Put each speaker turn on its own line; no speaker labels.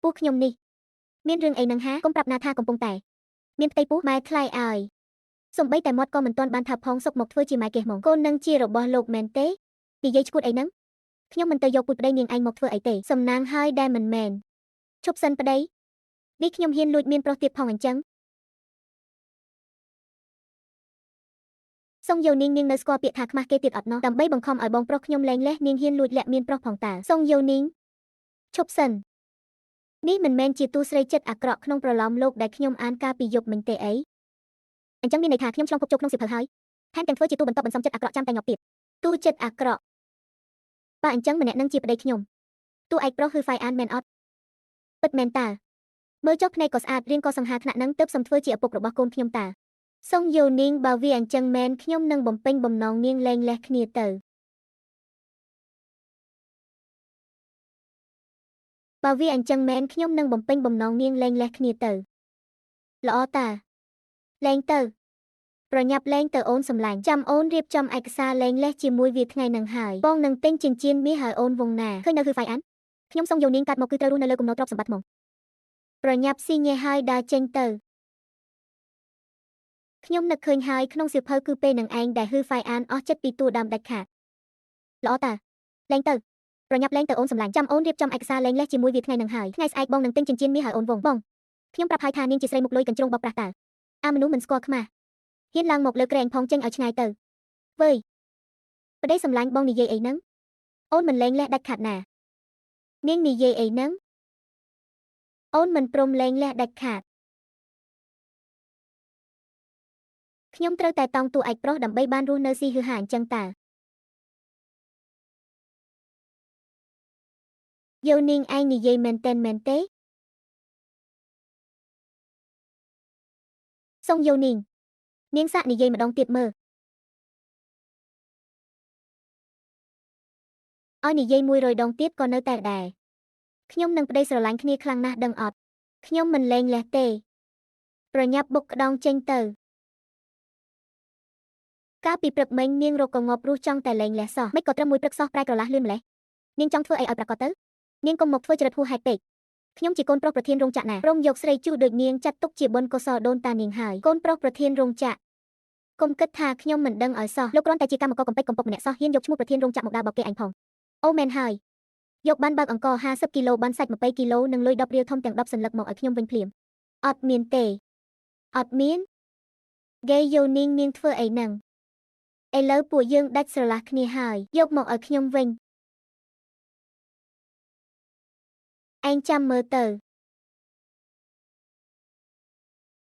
ពោះខ្ញុំនេះមានរឿងអីនឹងហាកុំប្រាប់ណាថាកំពុងតែមានផ្ទៃពោះម៉ែថ្លៃឲ្យសំបីតែមាត់ក៏មិនទាន់បានថាផងសុកមកធ្វើជាម៉ែគេហ្មងកូននឹងជារបស់លោកមែនទេនិយាយឈួតអីហ្នឹងខ្ញុំមិនទៅយកពូជប្តីនាងឯងមកធ្វើអីទេសំណាងហើយដែលមិនមែនឈប់សិនប្តីនេះខ្ញុំហ៊ានលួចមានប្រុសទៀតផងអញ្ចឹងសុងយោនាងនាងនៅស្គាល់ពាក្យថាខ្មាស់គេទៀតអត់ណោះដើម្បីបង្ខំឲ្យបងប្រុសខ្ញុំលែងលេះនាងហ៊ានលួចលាក់មានប្រុសផងតើសុងយោនាងឈប់សិននេះមិនមែនជាទូស្រីចិត្តអាក្រក់ក្នុងប្រឡំលោកដែលខ្ញុំអានកាលពីយប់មិញទេអីអញ្ចឹងមានន័យថាខ្ញុំឆ្លងភពចូលក្នុងសៀវភៅហើយថែមទាំងធ្វើជាទូបន្ទាប់បន្សំចិត្តអាក្រក់ចាំតែញាប់ទៀតទូចិត្តអាក្រក់បើអញ្ចឹងម្នាក់នឹងជាប្តីខ្ញុំទូឯកប្រុសហឺហ្វៃអានមែនអត់ពិតមែនតើមើលចុះភ្នែកក៏ស្អាតរាងក៏សង្ហាថ្នាក់នឹងទើបសំធ្វើជាឪពុករបស់កូនខ្ញុំតើសុងយោនាងបើវាអញ្ចឹងមែនខ្ញុំនឹងបំពេញបំណងនាងលែងលះគ្នាទៅបើវាអញ្ចឹងមែនខ្ញុំនឹងបំពេញបំណងនាងលែងលះគ្នាទៅល្អតាលែងទៅប្រញាប់លែងទៅអូនសម្លាញ់ចាំអូនរៀបចំឯកសារលែងលះជាមួយវាថ្ងៃនឹងហើយបងនឹងទិញចិញ្ចៀនមាសឲ្យអូនវងណាឃើញនៅគឺហ្វៃអានខ្ញុំសុងយោនាងកាត់មកគឺត្រូវរស់នៅលើគំនរទ្រព្យសម្បត្តិហ្មងប្រញាប់ស៊ីញ៉េហើយដើរចេញទៅខ្ញុំនឹកឃើញហើយក្នុងសៀវភៅគឺពេលនឹងឯងដែលហឺហ្វៃអានអស់ចិត្តពីតួដើមដាច់ខាតល្អតាលែងទៅប្រញាប់លែងទៅអូនសម្លាញ់ចាំអូនរៀបចំឯកសារលែងលះជាមួយវាថ្ងៃនឹងហើយថ្ងៃស្អែកបងនឹងទិញចិញ្ចៀនមាសឲ្យអូនវងបងខ្ញុំប្រាប់ហើយថានាងជាស្រីមុខលុយកញ្ជ្រោងបោកប្រាស់តើអាមនុស្សមិនស្គាល់ខ្មាស់ហ៊ានឡើងមកលើក្រែងផងចេញឲ្យឆ្ងាយទៅវើយប្តីសម្លាញ់បងនិយាយអីហ្នឹងអូនមិនលែងលះដាច់ខាតណានាងនិយាយអីហ្នឹងអូនមិនព្រមលែងលះដាច់ខាតខ្ញុំត្រូវតែតោងតួឯកប្រុសដើម្បីបានរស់នៅស៊ីហឺហាអញ្ចឹងតើយោនាងឯងនិយាយមែនទែនមែនទេសុងយោនាងនាងសាកនិយាយម្ដងទៀតមើលឲ្យនិយាយ100ដងទៀតក៏នៅតែដែរខ្ញុំនឹងប្តីស្រឡាញ់គ្នាខ្លាំងណាស់ដឹងអត់ខ្ញុំមិនលែងលះទេប្រញាប់បុកក្តោងចេញទៅកាលពីព្រឹកមិញនាងរកក៏ងាប់រស់ចង់តែលែងលះសោះមិនក៏ត្រឹមមួយព្រឹកសោះប្រែក្រឡាស់លឿនម្លេះនាងចង់ធ្វើអីឲ្យប្រកាសទៅនាងកុំមកធ្វើចរិតហួសហេតុពេកខ្ញុំជាកូនប្រុសប្រធានរោងចក្រណាព្រមយកស្រីជូដូចនាងចាត់ទុកជាបុណ្យកុសលដូនតានាងហើយកូនប្រុសប្រធានរោងចក្រកុំគិតថាខ្ញុំមិនដឹងឲ្យសោះលោកគ្រាន់តែជាកម្មករកំពេចកំពុកម្នាក់សោះហ៊ានយកឈ្មោះប្រធានរោងចក្រមកដើរបោកគេឯងផងអូមែនហើយយកបានបើកអង្ករ50គីឡូបានសាច់20គីឡូនិងលុយ10រៀលធំទាំង10សន្លឹកមកឲ្យខ្ញុំវិញភ្លាមអត់មានទេអត់មានគេយោនាងនាងធ្វើអីហ្នឹងឥឡូវពួកយើងដាច់ស្រឡះគ្នាហើយយកមកឲ្យខ្ញុំវិញឯងចាំមើលទៅ